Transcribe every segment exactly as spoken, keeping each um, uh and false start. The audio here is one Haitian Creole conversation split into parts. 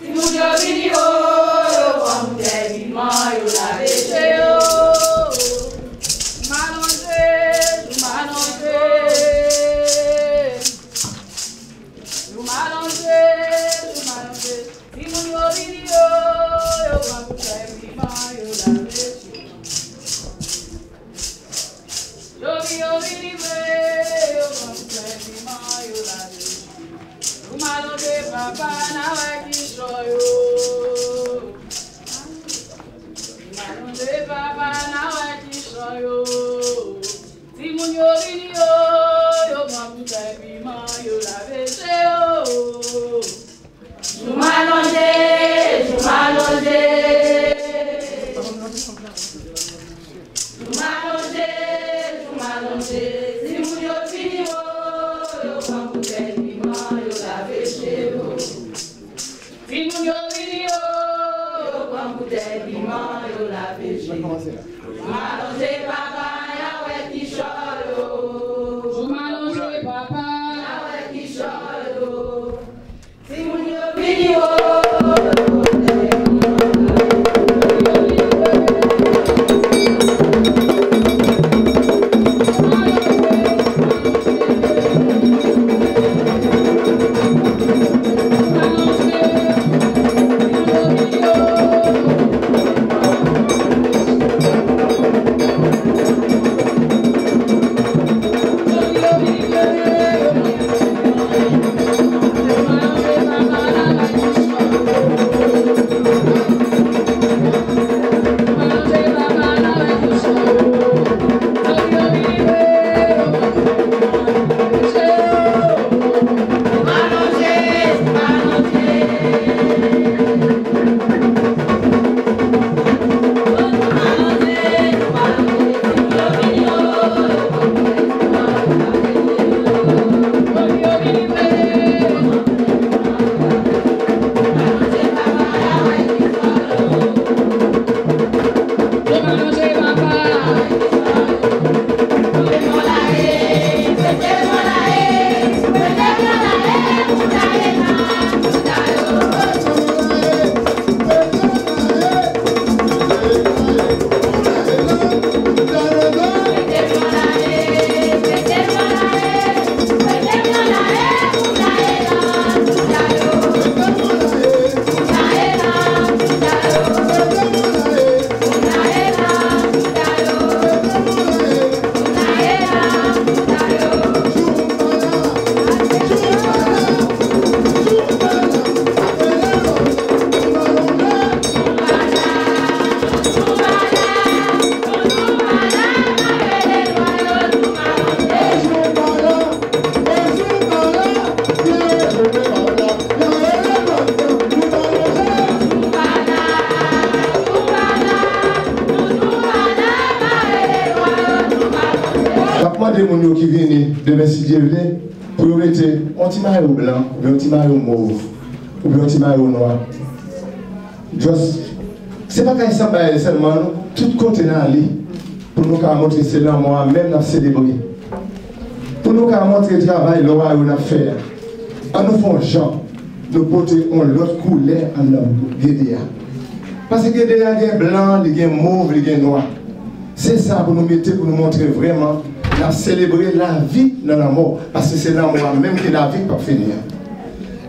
Timoun yo vini o, yo pran boutèy piman, yo lave je yo. Jou m alonje, jou m alonje. Jou m alonje, jou m alonje. Timoun yo vini o, yo pran boutèy piman, yo lave je yo. Yo vini, yo vini vre, yo pran boutèy piman, yo lave je yo. Jou m alonje papa, n a wè kichò yo. Jou m alonje papa, n a wè kichò yo. Timoun yo vini yo, yo pran boutèy piman, yo lave je yo. Jou m alonje, jou m alonje. Jou m alonje, jou m alonje. Timoun yo vini o, yo pran boutèy piman, yo lave je yo. Timoun yo vini o, yo pran boutèy piman, yo lave je yo. Jou m alonje papa, n a wè kichò yo. Jou m alonje papa, n a wè kichò yo. Timoun yo vini o. M ap mande moun yo ki vini demen, si Dye vle, pou yo mete yon ti mayo blan, oubyen yon ti mayo mov, oubyen yon ti mayo nwa. Just, se pa kay Sanbayèl sèlman, non. Tout kote n ale, pou nou ka montre se lanmò a menm n ap selebre. Pou nou ka montre travay lwa yo n ap fè a. An nou fè yon jan, nou pote yon lòt koulè anndan gede a. Paske gede a gen blan, li gen mov, li gen nwa. Se sa pou nou mete, pou nou montre vrèman n ap selebre lavi nan lanmò. Paske se lanmò a menm ki lavi k p ap fini an.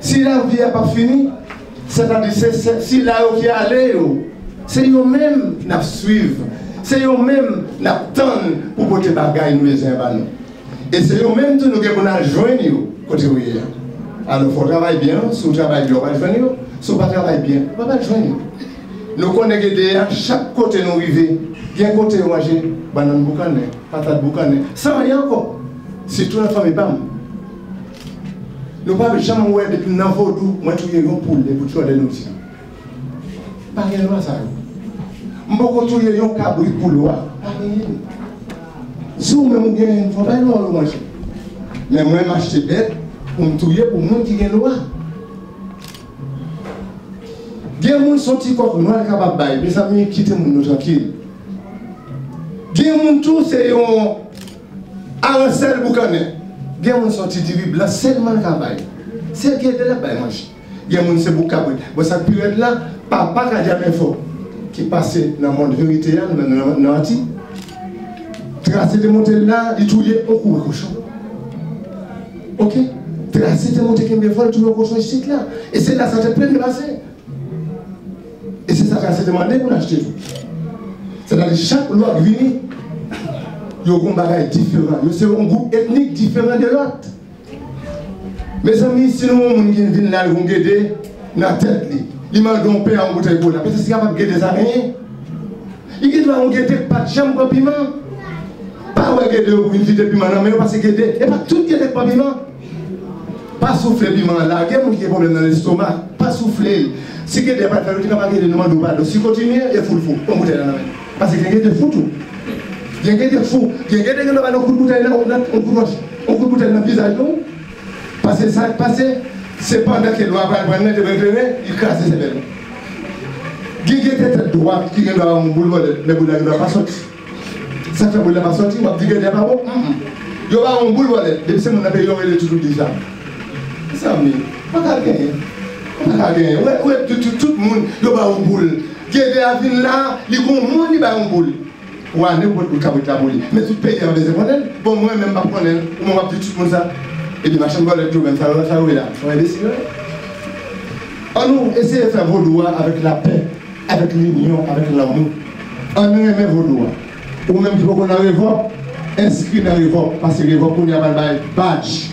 Si lavi a p ap fini, sètadi se, se sila yo ki ale yo, se yo menm n ap swiv, se yo menm n ap tann pou pote bagay nou bezwen ba nou. E se yo menm tou nou gen pou n al jwenn yo kote yo ye a. Alò, fò w travay byen, si w travay byen, w pral jwenn yo. Si w pa travay byen, w pa pral jwenn yo. Nou konnen gede a, chak kote nou rive, gen kote yo manje bannann boukannen, patat boukannen, san anyen ankò. Sitou nan fanmi pa m. Nou pa janm wè depi m nan vodou, mwen touye yon poul epi tchòlè nou di. Pa gen lwa sa yo. M poko touye yon kabrit pou lwa. Pa genyen. Si w menm ou genyen, fò bay lwa w manje. Men mwen, m achte bèt pou m touye pou moun ki gen lwa. Gen moun se yon ti kòk nwa l kapab bay. Mezanmi, kite moun yo trankil. Gen moun tou se yon aransèl boukannen. Gen moun se yon ti diri blan sèlman l ka bay. Se gede l ap bay manje. Gen moun se bouk kabrit. Bon, sa k pi rèd la, papa Kadiamèfò ki pase nan mond verite a, nan, nan, nan Ayiti, trase te monte l la, li touye yon kouri kochon. Oke? Trase te monte kenbe vòl, touye yon kochon isit la. E se la sa tèt plen te pase. E se sa trase te mande pou l achte tou. Sètadi chak lwa k vini, yo gen yon bagay diferan. Yo se yon gwoup etnik diferan de lòt. Mezanmi, si nou wè yon moun ki vin la, li gen yon gede nan tèt li, li mande yon pen ak yon boutèy kola, petèt si kapab gede sa genyen. Li gen dwa yon gede k pa t janm pran piman. Pa wè gede yo pou vin vide piman nan men yo, paske gede, e pa tout gede k pran piman. Pa soufle piman an, lage moun ki gen pwoblèm nan lestoma. Pa soufle l. Si gede a pa t fè l, ou te ka pa gede, nou mande w padon. Si kontinye, e fout fou. Pran boutèy la nan men l. Paske gen gede fou tou. Gen gede fou. Gen gede gen dwa ba nou kout boutèy nan, nan, yon kout wòch, yon kout boutèy nan vizaj nou. Paske sa k pase, se pandan ke lwa pral pran nan, te pran kleren, li kraze sèvèl nou. Gen gede tèt dwat ki gen dwa yon boul vòlè, men boul la gen dwa pa soti. Sa k fè boul la pa soti, w ap di gede a pa bon? Mm, mm. Yo ba yon boul vòlè, depi se moun nan peyi yo rele toutou deja. Mezanmi, pa ka genyen. Pa ka genyen. Ou wè, ou wè tout, tout, tout moun, yo ba yon boul. Gede a vin la, li gon moun, li ba yon boul. Ou ane ou pot boul kabrit la pou li. Men tout peyi an bezwen konnen l. Bon, mwen menm m p ap konnen l. Ou menm w ap di tout moun sa. Epi machann vòlè tou menm sa yo, sa yo ye la. Yon enbesil yo ye. Ann nou eseye fè vodou a avèk lapè, avèk linyon, avèk lanmou. Ann nou renmen vodou a. Ou menm ki poko nan revòk, enskri nan revòk. Paske revòk kounye a pral bay badj.